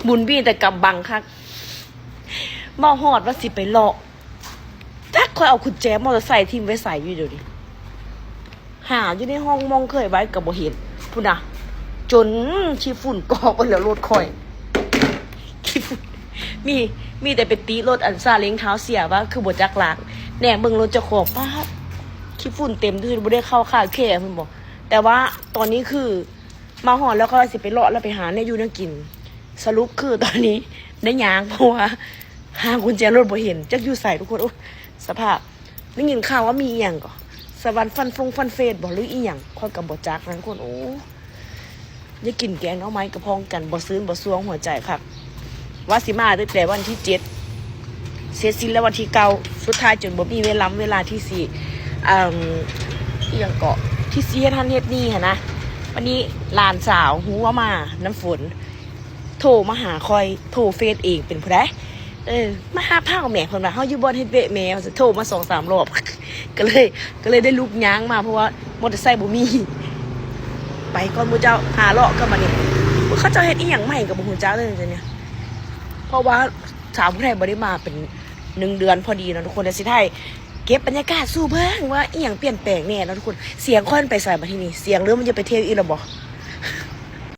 ບຸນມີແຕ່ກຳບັງຄັກ ມາຮອດວ່າຊິໄປເລາະ ຈັກຂ້ອຍເອົາກຸນແຈມໍເຕີໄຊຖິ້ມໄວ້ໃສຢູ່ດຽວນີ້ ຫາຢູ່ໃນຫ້ອງມອງເຄີຍໄວ້ກໍບໍ່ເຫັນ ພຸ້ນນະ ຈົນຂີ້ຝຸ່ນເກາະເບິດແລ້ວລົດຂ້ອຍ ຂີ້ຝຸ່ນ ມີ ມີແຕ່ໄປຕິລົດອັນຊາເລັງທ້າວເສຍວ່າຄືບໍ່ຈັກລ້າງ ແນມເບິ່ງລົດເຈົ້າຂອງ ປາດ ຂີ້ຝຸ່ນເຕັມ ຄືບໍ່ໄດ້ເຂົ້າຄ່າແຄພຸ້ນບໍ ແຕ່ວ່າຕອນນີ້ຄື ມາຮອດແລ້ວ ຂ້ອຍວ່າຊິໄປເລາະ ແລ້ວໄປຫາແນວຢູ່ແນວກິນ ສະຫຼຸບຄືຕອນນີ້ໄດ້ຍ່າງ ເພາະວ່າຫາກຸນແຈລົດບໍ່ເຫັນ ຈັກຢູ່ໃສທຸກຄົນ ໂອ້ ສະພາບ ໄດ້ຍິນຂ່າວວ່າມີອີ່ຫຍັງກໍ ສະຫວັນຟັນຟົງຟັນເຟດບໍ ຫຼືອີ່ຫຍັງ ຂ້ອຍກໍບໍ່ຈັກນະທຸກຄົນ ໂອ້ ໄດ້ກິນແກງໜໍ່ໄມ້ກະພອງກັນ ບໍ່ຊືນບໍ່ຊວງຫົວໃຈຄັກ ວ່າຊິມາຕັ້ງແຕ່ວັນທີເຈັດ ເສັດສິ້ນແລ້ວວັນທີເກົ້າ ສຸດທ້າຍຈົນບໍ່ມີເວລາ ເວລາທີ່ຊິ ອາ ອີ່ຫຍັງເກາະ ທີ່ຊິເຮັດຫັ້ນເຮັດນີ້ຫັ້ນນະ ບັດນີ້ຫຼານສາວຮູ້ວ່າມານຳຝົນ ໂທມາຫາຂ້ອຍ ໂທເຟສເອງ ເປັນຜູ້ໃດ ເອີ ມາຫາພາວແໝ່ ເພິ່ນວ່າ ເຮົາຢູ່ບ່ອນເຮັດວຽກແໝ່ ວ່າຊັ້ນ ໂທມາສອງສາມລອບ ກໍເລີຍ ກໍເລີຍໄດ້ລຸກຍ່າງມາ ເພາະວ່າມໍເຕີໄຊບໍ່ມີ ໄປກ່ອນໝູ່ເຈົ້າ ຫາເລາະກ່ອນບັດນີ້ ເຂົາເຈົ້າເຮັດອີ່ຫຍັງໃໝ່ກໍບໍ່ຮູ້ຈັກເລີຍເດນີ້ ເພາະວ່າສາວຜູ້ໄທບໍ່ໄດ້ມາເປັນໜຶ່ງເດືອນພໍດີເນາະທຸກຄົນ ແຕ່ຊິຖ່າຍເກັບບັນຍາກາດສູ່ເບິ່ງວ່າອີ່ຫຍັງປ່ຽນແປງແດ່ເນາະທຸກຄົນ ສຽງຂ້ອຍມັນໄປໃສບັດທີນີ້ ສຽງເລີ່ມມັນຈະໄປທ່ຽວອີກແລ້ວບໍ